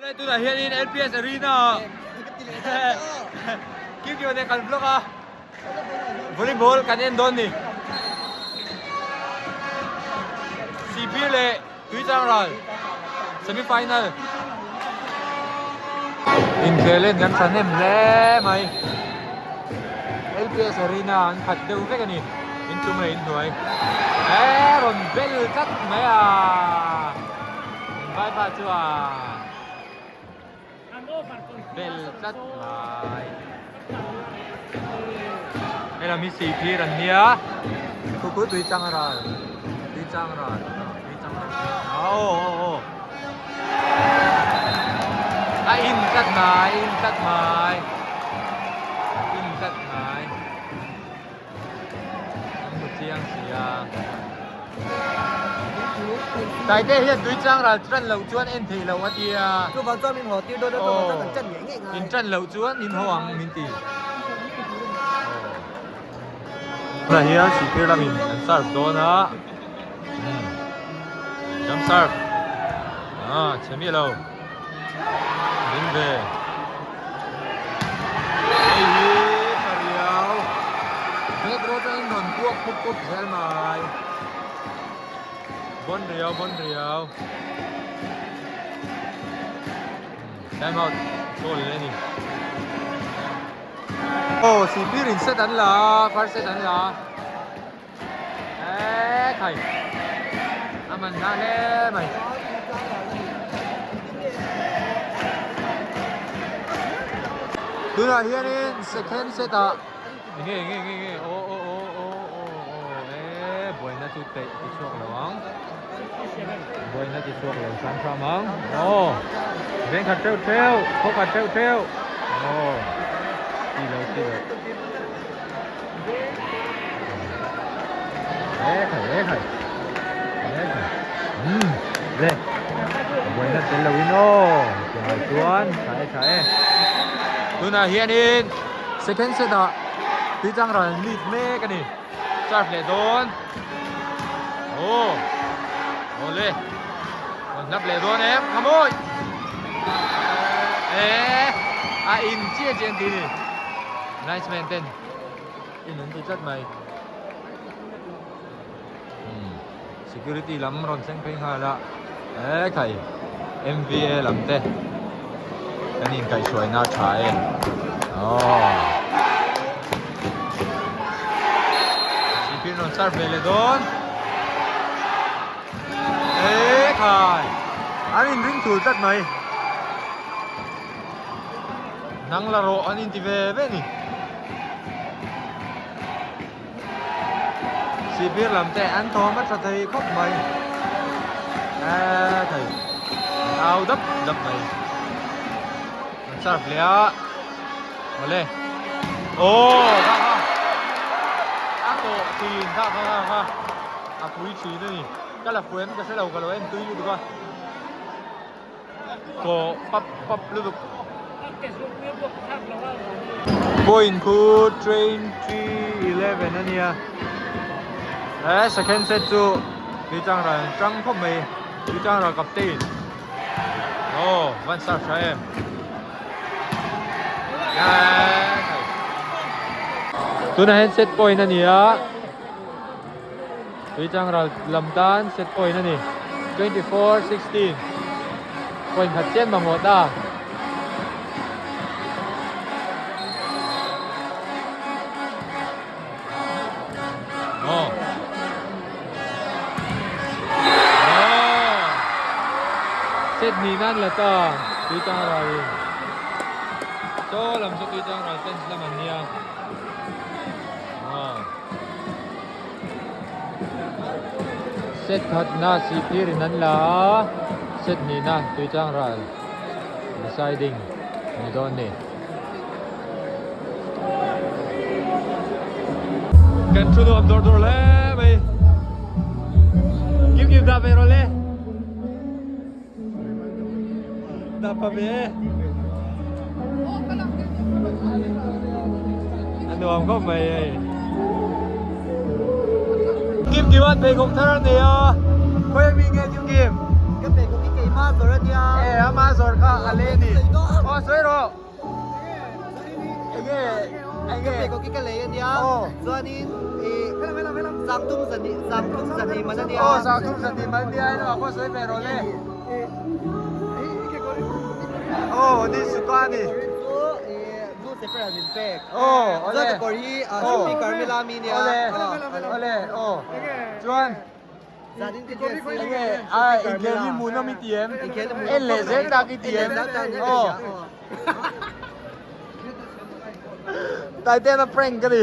Tunah hianin LPS Arena ah Kim Kim nen kan vlog a, volleyball kan en dawn ni. Sihphir leh Tuichangral semi final. Inkhel en kan thahnem hle mai. LPS Arena an khat deuh vek a ni, inchung leh inhnuai. Eee rawn bel tlat mai a. Vaipa chuan bel tlat mai. Helam hi sihphir an nia. Khu khu tui chang ral. Tui chang ral. Tui chang ral. Aw aw aw. A in tlat mai, in tlat mai. In tlat mai. An hmu chiang si a. Taite hian tui chang ral tan loh chuan en theih loh a tia. Chuvang chuan min haw tir dawn a, chuvang chuan kan chan ngei ngei ngai. In tan loh chuan min haw ang min ti. Tunah hian sihphir lamin an serve dawn a. Jump serve. Ah, chhe miah lo. Ding ve. Hei hi tha riau. Back row atangin rawn kuak khup khup zel mai. Bon riau, bon riau. Time out. Goal leh a ni. Aw, sihphir in set an la a, first set an la a. Eee khai a man hla hle mai. Tunah hianin second set ah enge enge enge enge aw aw aw aw aw aw eee buaina chu peih ti chhuak lo ang buaina ti chhuak lo hram hram ang aw veng khat theuh theuh khaw khat theuh theuh aw chi lo chi lo. Buaina tel lo in aw tunah chuan tha e tha e tunah hianin second set ah tuichang ral an lead mek a ni serve leh dawn aw awle rawn hlap leh dawn em come on eh a in chiah chiah an ti ni. Nice man ten in an ti tlat mai. Security lam rawn thleng phei nghal a e khai MVA lam te kan inkaihhruaina a tha e aww sihphir rawn serve ve leh dawn e khai an inring thul tlat mai. Nang la rawh an inti ve ve ni. Sihphir lam te an thawm a tha thei khawp mai. Eee thei. An au dap dap mai. An serve leh a. Awle. Aww kha kha. A tawh thin kha kha kha kha. A pui thin a ni. Ka la fuh em ka hre lo ka lo en tui lutuk a. Kaw pap pap lutuk. Point khu 2011 a nia. He second set chu Tuichang ral an tang khawp mai. Tuichang ral captain. Oh, van serve tha em. Tunah hian set point a ni a. Tuichang ral lam tan set point a ni. 24 16 point khat chian mamawh ta. Oh. Oh. Set ni nan la ta Tuichang ral in. Chaw lam chu Tuichang ral fans lam an nia. Oh. Set khat na sihphir in an la a, set hnihna tuichang ral deciding ni dawn ni. Kan thu nuam dawr dawr hle mai. Kim kim dah ve rawh le. Dah pa ve. A nuam khawp mai hei. Kim Kim an pheikhawk thar a nei a. Khawi ami nge Kim Kim? Ka pheikhawk hi keimah zawrh a nia. E ama zawrh kha. kha a le a ni. Aw sawi rawh. Enge enge. Ka pheikhawk hi ka lei a nia. Chuanin ih sangtum zahnih sangtum zahnih man a nia. Aw sangtum zahnih man a nia ilo ah pawh sawi ve rawh le. Aw ni suka a ni. Aw awle. Awle awle aw chuan enge a inkhel hi hmuhnawm i ti em en leh zel tak i ti em aw Taitena prank ka ni.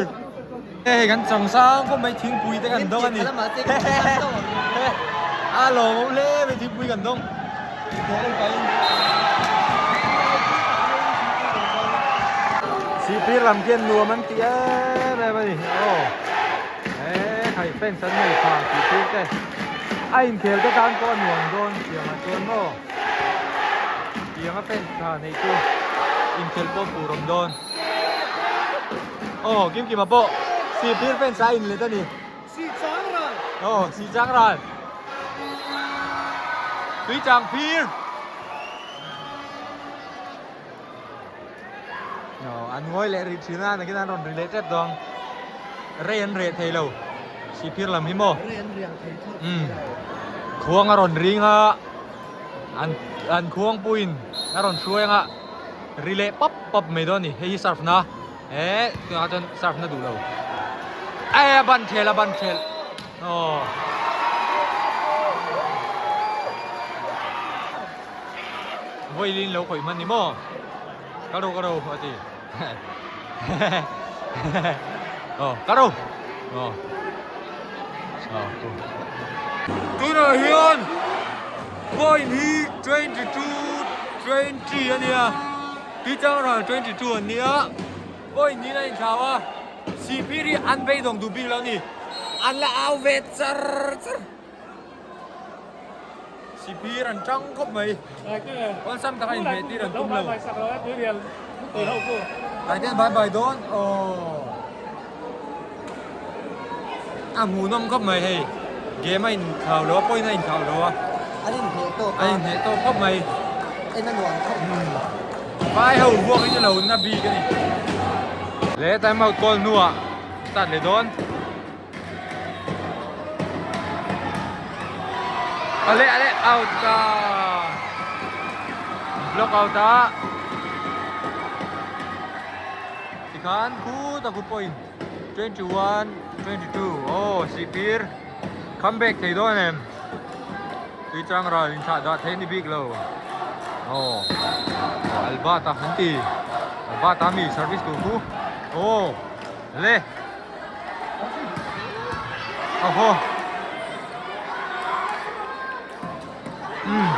Hei kan chang sang khawp mai thingpui te kan dawng a ni. A lawmawm hle mai thingpui kan dawng. Sihphir lam khian nuam an ti em em a ni. Aw he khai fans an nei tha sihphir te a inkhel te tan pawh a nuam dawn tiangah chuan maw tianga fans tha neih chu inkhel pawh tur awm dawn. Aw Kimkima pawh sihphir fans a inlet a ni. Aw Sihchang ral. Tui chang phir. Aw an ngawi leh rih thin a nakin an rawn ri leh tep dawn. Rei an reh thei lo. Sihphir lam hi maw? Rei an riang thei thlawt. Umm. Khuang a rawn ring a. An an khuangpuiin a rawn hruai anga ri leh pap pap mai dawn a ni. Hei hi surf na. Eh tunah chuan surf na duh lo. Eh a ban thel a ban thel. Aw. Vawiin lo khawih hman ni maw? Ka ro ka ro a ti. Aw ka ro. Aw. Aw. Tunah hian point hi 22 20 a nia. Tuichangral 22 an nia, point niin a inthlau a, Sihphir hi an beidawng duh bik lo a ni, an la au ve char char. Sihphir an tang khawp mai, awlsam taka inhmeh tir an tum lo. Taiten bye bye dawn aw. A hmuhnawm khawp mai hei, game a inthlau lo a, point a inthlau lo a. An inhneh tawk a. An inhneh tawk khawp mai. En a nuam khawp mai. Vai ho vuak hi chu lo na bik a ni. Le time out call hnuah start leh dawn. Ale ale out ta. Block out a. Tikhan khu tak khu point 21 22 aw sihphir comeback thei dawn em tuichang ral inthlah dah thei ni bik lo aw Albert-a an ti Albert-a mi service tur khu aw le awhaw umm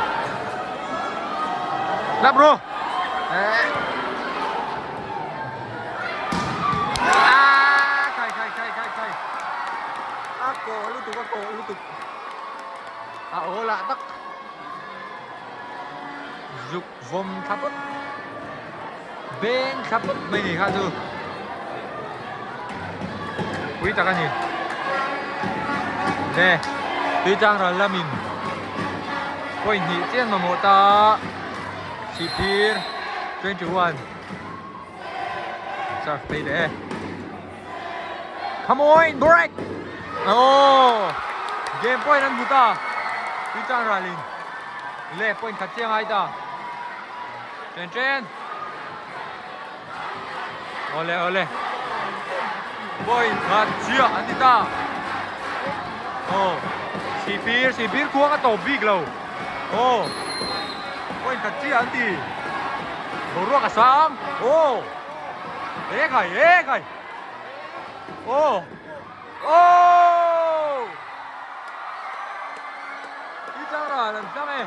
Lap ru. Ah, khai khai khai khai khai. A ko lutuk a ko lutuk. A o lah tak. Zuk vawm thla pawp. Beng thla pawp mai ni kha chu. Pui tak a ni. Le tui tlang ral lamin point hnih chian mamawh ta Sihphir 21 serve phei leh e. Come on break! Oh! Game point an hmu ta tui tlang ralin le point khat chiang ai ta. Chen chen. Awle awle. Point khat chiah an ti ta. Aw. Sihphir sihphir khuang a tawp bik lo. Aw. Point khat chiah an ti. Boruak a sang. Aw. E khai e khai. Aw. Aw. Ti chang ral an tlang e.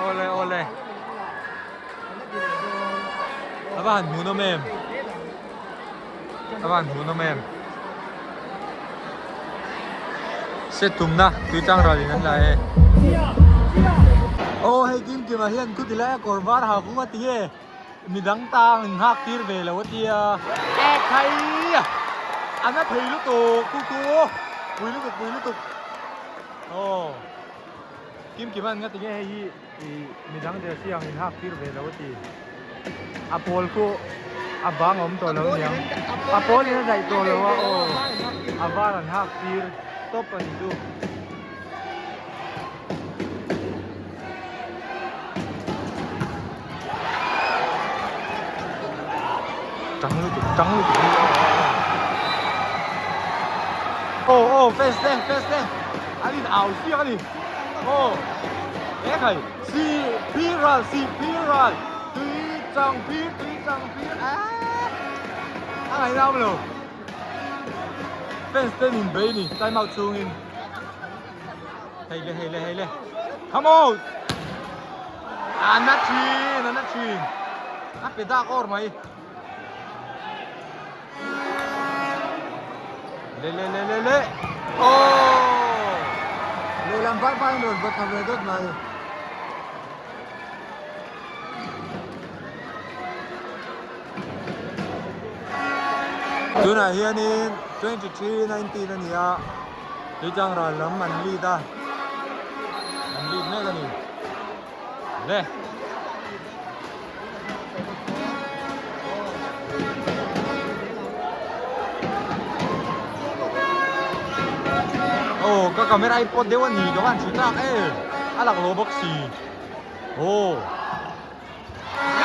Awle awle A va han hmuhnawm em A va han hmuhnawm em Set tumna tui tlang ral in an la e Aw hei Kimkima hian khu ti lai a kawr var ha kung a ti nge Midang tang in nghak tir ve lo a tia. E khai! A na thei lutuk ku ku. Pui lutuk pui lutuk. Kim Kim an ngati nge hei hi i midang jersey ang in hak tir ve lo a ti. A pawl khu a bang a awm tawh lo aniang. A pawl in a daih tawh lo a aw. A var an hak tir tawp a ni chu. Tang lutuk tang lutuk hi aw aw aw. Aw aw fans te fans te an in au siak a ni. Aw he khai si phir ral si phir ral tui chang phir tui chang phir eee a ngaihna awm lo. Fans te an in bei a ni time out chhungin. Hei le hei le hei le come on a na thin a na thin a pe dak awr mai le le le le le oh lehlam vai vai in rawn va thla ve dawt mai. Tunah hianin 23 19 a ni a. Tuichang ral lam an lead a, an lead mek a ni. Le. Oh, ka camera i pawt deuh a ni ka van chhu tak e. A lak lo bawk si. Oh.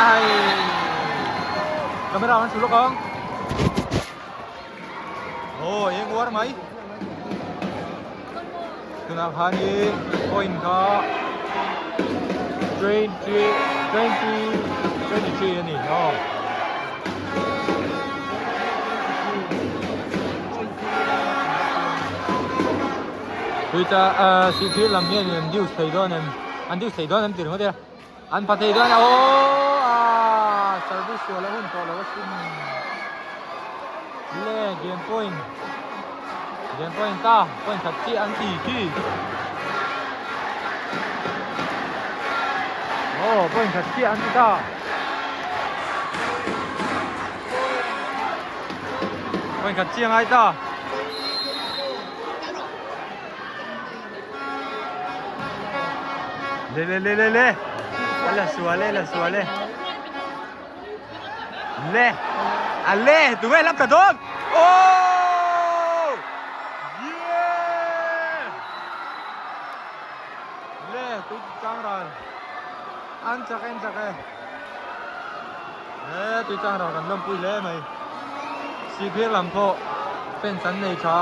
Ai. Camera an chhu lawk ang. Aw eng uar mai tunah khanin point kha 20 20 23 a ni aw. Tuita ah sihphir lam hian an deuce thei dawn em an deuce thei dawn em ti ringawt ila. An pha thei dawn a aw ah service sual a hun tawh lo asin le game point game point ta point khat chiah an ti khi aw point khat chiah an ti ta point khat chiah ngai ta. Le le le le le a la sual e la sual e le a le tunge lap ta dawn oh yeah le tui chang ral an chak en chak e e tui chang ral kan lawmpui hle mai sihphir lam pawh fence an nei tha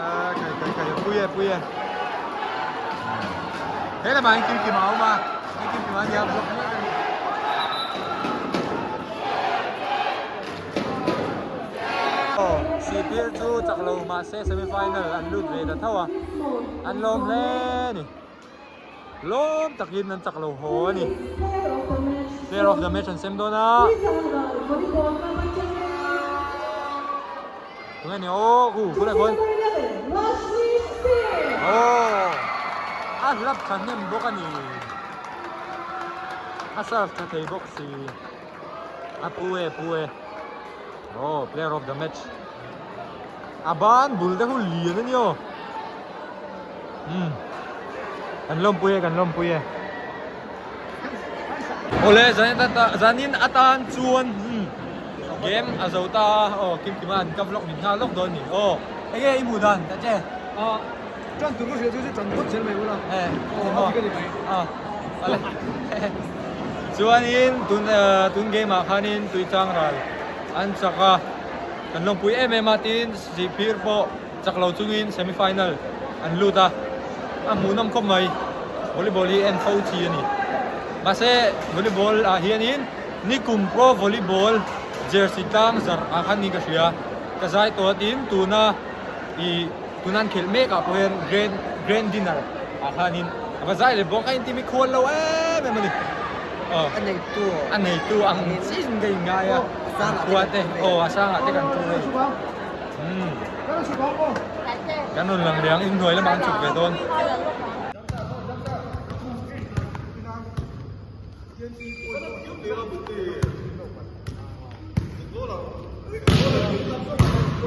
a kai kai kai pui e pui e he lamah hian kim kim a awm a hei kim kim a nia vlog mek a ni aw sihphir chu chak lo mahse semi final an lut ve ta tho a an lawm hle a ni. Lawm takin an chak lo haw a ni. Player of the match an sem dawn a. Tunge ni aw u khulai khawn. Aw a hlap tha hnem bawk a ni. A serve tha thei bawk si. A pu e pu e. Aw player of the match. A ban bul te khu lian a ni aw. Umm kan lawmpui e kan lawmpui e awle zanin atan chuan umm game a zo ta a aw kim kim a an ka vlog min nghal lawk dawn ni aw enge i hmuh dan ta che ah tan tur ka hriat chu chu tan phawt zel mai ula eh a awle chuanin tun tun game ah khanin tui chang ral an chak a kan lawmpui em em a tin zihphir pawh Chak lo chungin semi final an lut a, a hmuhnawm khawp mai. Volleyball hi en fo chi a ni. Mahse volleyball ah hianin nikum pro volleyball jersey tlang zarh ah khan niin ka hria. Ka zai tawh a tin tuna ih tuna an khelh mek ah pawh hian grand grand dinner ah khanin a va zai leh bawk a inti mikhual lo em em a ni. Aw A neitu a neitu ang chin ka inngai a, khua te aw a sangah te kan thu hei. Umm kan rawn lang riang in hnuai lamah an chhuk ve dawn.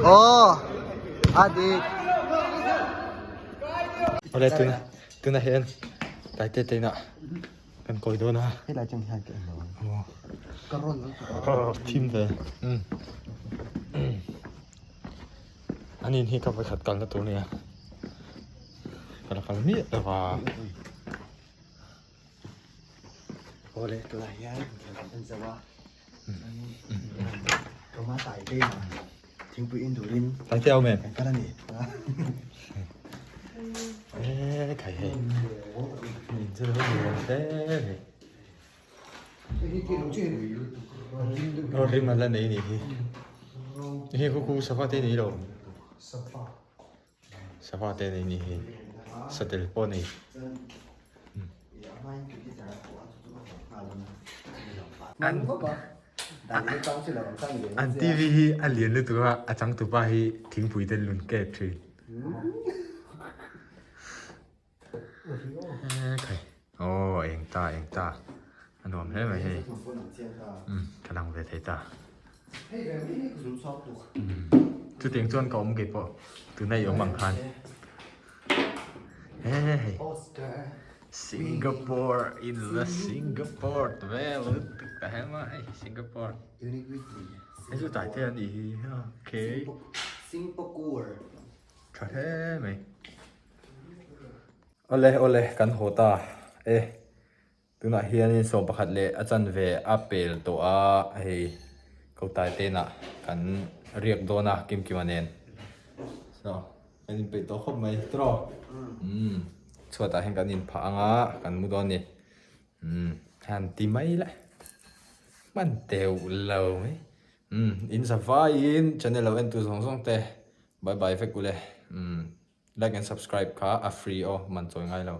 Aw a dik. Awle tuna tuna hian Taite te inah kan kawi dawn a. Helai chang hian ka en lo ang. Ka rawn ang chu. Thim ve. An in hi ka vawikhat kalna tur nia. Ka la kal miah lo va. Awle tunah hian kan en zo a. Ka ma tai te thingpui in turin Tai te awm em? Kan kal a ni. E khai hei. In chu lo nuam hle mai. Aw rim an la nei nih hi. Hei khu khu safa te nei lo. Safa te nei nih hi. Satel pawh nei. An TV hi a lian lutuk a, a changtupa hi thingpui te lun kek thin. Aw eng ta eng ta a nuam hle mai hei umm ka lang ve thei ta chutiang chuan ka awm kei pawh tuna i awm ang khan he hei Singapore in la Singapore vel lutuk ta hem a hei Singapore hei chu tlai te a nih hi okay tha hle mai. Awle awle kan haw ta e tunah hianin sawm pakhat leh a chanve a pel tawh a hei kotai tenah kan riak dawn a Kimkima nen so kan inpeih tawh khawp mai tiraw umm chhuatah hian kan inphah ang a kan mu dawn a ni umm han ti mai la hman teuh lo mai umm in za vaiin channel lo en tu zawng zawng te bye bye vek ule umm. Like and subscribe kha a free aw man chawi ngai lo.